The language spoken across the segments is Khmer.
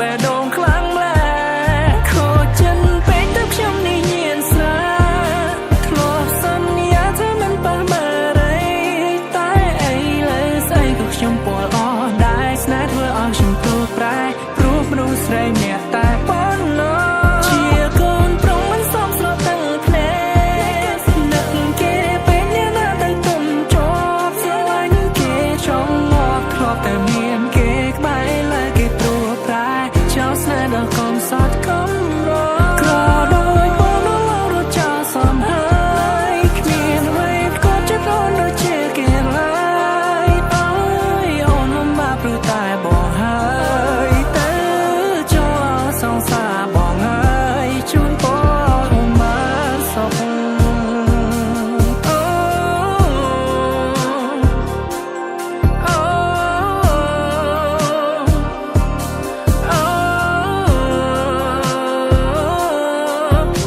បេះដូងខ្លាំងម្ល៉េះខូចចិនពេកទៅខ្ញុំនេះញៀនស្រាធ្លាប់សន្យាថាមិនប៉ះបារីតែអីលើស្អីក៏ខ្ញុំពលអស់ដែរស្នេហ៍ធ្វើឲ្យខ្ញុំទូប្រែព្រោះមនុស្សស្រីម្នាក់តែប៉ុណ្ណោះជាកូនប្រុសមិនសមស្លទាំងភ្នែកនឹកគេពេលអ្នកណាទៅទុំជាប់ស្រឡាញ់គេចង់ងាប់ធ្លាប់តែមានគេក្បែរលើគេព្រួប្រែចោលស្នេហ៍ដល់កំសត់កំរក្រដោយបងនោះរត់ចោលសំហើយគ្មានអ្វីក៏ចិត្តអូនដូចជាគេឡើយអើយអូនលំបាកព្រោះតែបងហើយទៅចូលសង្សារបងហើយជូនពរអូនបានសុខអូអូអូ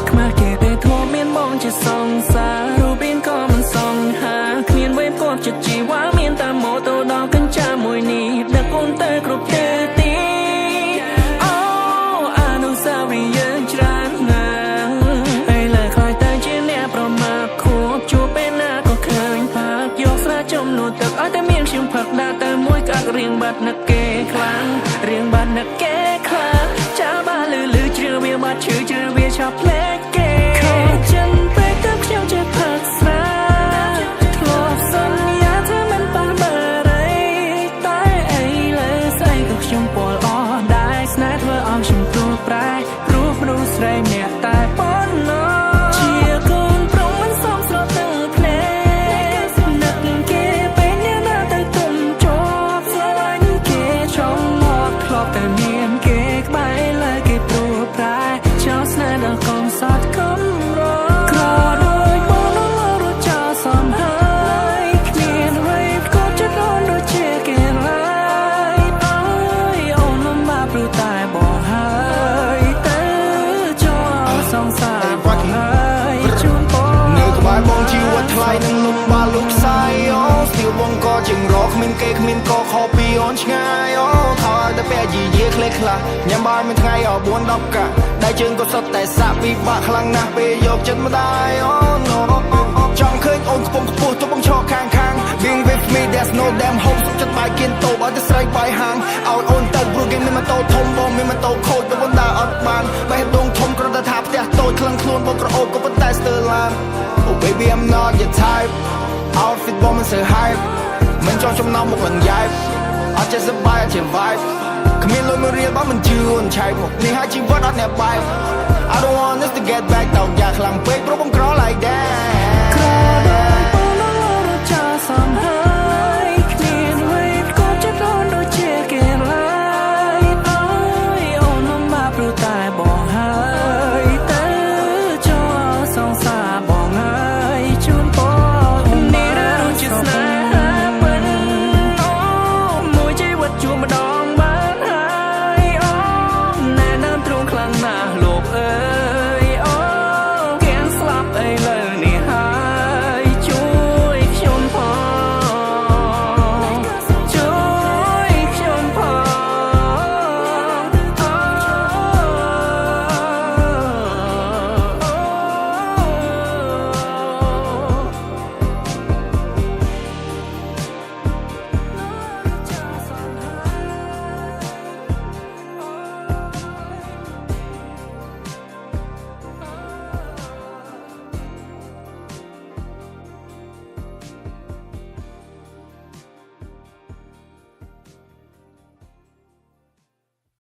ខ្មាស់គេទេធ្លាប់មានបងជាសង្សាររូបរាងក៏មិនសង្ហាគ្មានវេផ្គប់ចិត្តជីវ៉ាមានតែម៉ូតូដល់កញ្ចាមួយនេះដឹកអូនទៅគ្រប់ទិសទីអូអនុស្សាវរីយ៍យើងច្រើនណាស់ឥឡូវខ្លាចទៅជាអ្នកប្រមាថខួបជួបពេលណាក៏ឃើញផាកយកស្រាចំនួនទឹកឲ្យតែមានខ្ញុំផឹកដាក់ទៅមួយក្អាក់រៀងបាត់នឹកគេខ្លាំងរៀងបាត់នឹកគេខ្លាំងចាបាលឺលឺជ្រឿវាបាត់ឈឺជ្រឿវាឆាប់ភ្លេចគេខូចចិនពេកទៅខ្ញុំចេះផឹកស្រាធ្លាប់សន្យាថាមិនប៉ះបារីតែអីលើស្អីក៏ខ្ញុំពលអស់ដែរស្នេហ៍ធ្វើឲ្យខ្ញុំទូប្រែព្រោះមនុស្សស្រីម្នាក់តែប៉ុណ្ណោះជាកូនប្រុសមិនសមស្របទាំងភ្នែកនឹកគេពេលអ្នកណាទៅទុំជាប់ស្រឡាញ់គេចង់មកធ្លាប់តែមានគេក្បែរលើគេព្រួប្រែចោលស្នេហ៍ដល់កំសត់កំរក្រដោយបងនោះរត់ចោលសំហើយគ្មានអ្វីក៏ចិត្តអូនដូចជាគេឡើយអើយអូនលំបាកព្រោះតែបងហើយទៅចូលសង្សារបងហើយជូនពរ នៅក្បែរបងជីវិតថ្លៃនឹងលំបាកលោកផ្សាយអូស្ទៀវបងក៏ជាងរកគ្មានគេគ្មានកខពីអូនឆ្ងាយអូខោឲ្យតែពាក់យីយាក្លេខ្លះញ៉ាំបាយមួយថ្ងៃអ4 10កាក់ដៃជើងក៏សុទ្ធតែសាក់ពិបាកខ្លាំងណាស់ពេលយកចិត្តម្ដាយអូ no ចង់ឃើញអូនខ្ពង់ខ្ពស់ទោះបងឈរខាងខាង Being with me, there's no damn hope សុខចិត្តបាយគៀនតូបឲ្យតែស្រីបាយហាងឲ្យអូនទៅព្រោះគេមានម៉ូតូធំបងមានម៉ូតូខូចទៅបណ្ដាអត់បានបេះដូងធំគ្រាន់តែថាផ្ទះតូចក្លឹងខ្លួនបងក្រអូបក៏ប៉ុន្តែស្ទើរឡាន Oh baby, I'm not your type. Outfit បងមិនសូវ hype មិនចង់ចំណោមមុខឡើងយ៉ែបអត់ចេះសប្បាយអត់ចេះ vibe គ្មានលុយមួយរៀលបងមិនជឿអូនឆែកមកនេះហើយជីវិតអត់អ្នកបែប I don't want us to get back តោកយ៉ាខ្លាំងពេកព្រោះបងក្រ like that.